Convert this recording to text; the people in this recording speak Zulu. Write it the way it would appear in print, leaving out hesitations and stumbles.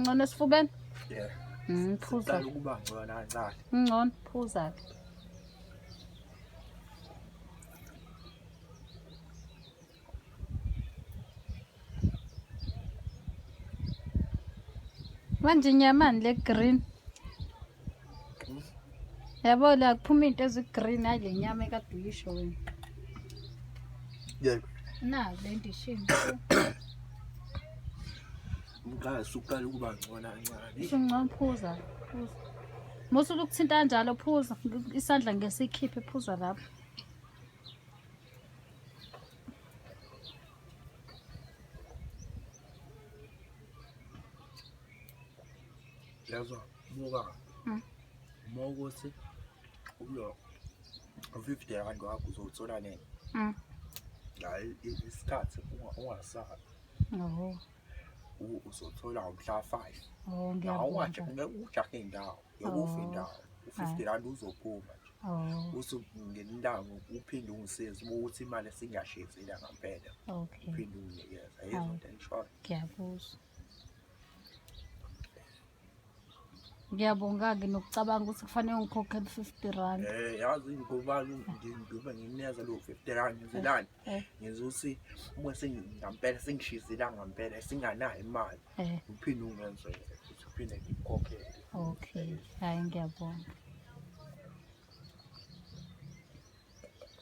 Ngcono esifubeni? Yeah. Phuza. Siqala ukuba ngcono kancane. Ngcono, phuza ke. Manje inyamani le green. Yabo la kuphuma into ezi-green hayi le nyama ekade uyisho wena. Yebo. Na le ndishini. Umqala suqala ukuba ngcono kancane. Usungcono phuza, phuza. Musa ukuthinta kanjalo phuza isandla ngesikhiphe phuza lapho. Yazo buka. Uma ukuthi ulo 50 rand wakho uzowuthola nini? Hayi isikhathi ungasabi. Oh. Uzothola ngomhla 5. Oh, ngiyabonga. Ngeke ujahe indawo, ngeke ufe Oh. indawo. U-50 rand uzophuma nje. Oh, Usungenilanga uphinde ungisize uma ukuthi imali esingiyashiyisile ngampela. okay. Uphinde unginikeze. Ayizwa into engishoyo. Ngiyakuzwa. Ngiyabonga-ke nokucabanga ukuthi kufanele ngikhokhele 50 rand. Yazi ngoba ngibe nginikeza lo 50 rand ngizelani? Ngenza ukuthi uma sengingampela sengishisela ngampela singanayo imali. Uphinde ungenzele futhi uphinde ngikukhokhele. Okay. Hayi ngiyabonga.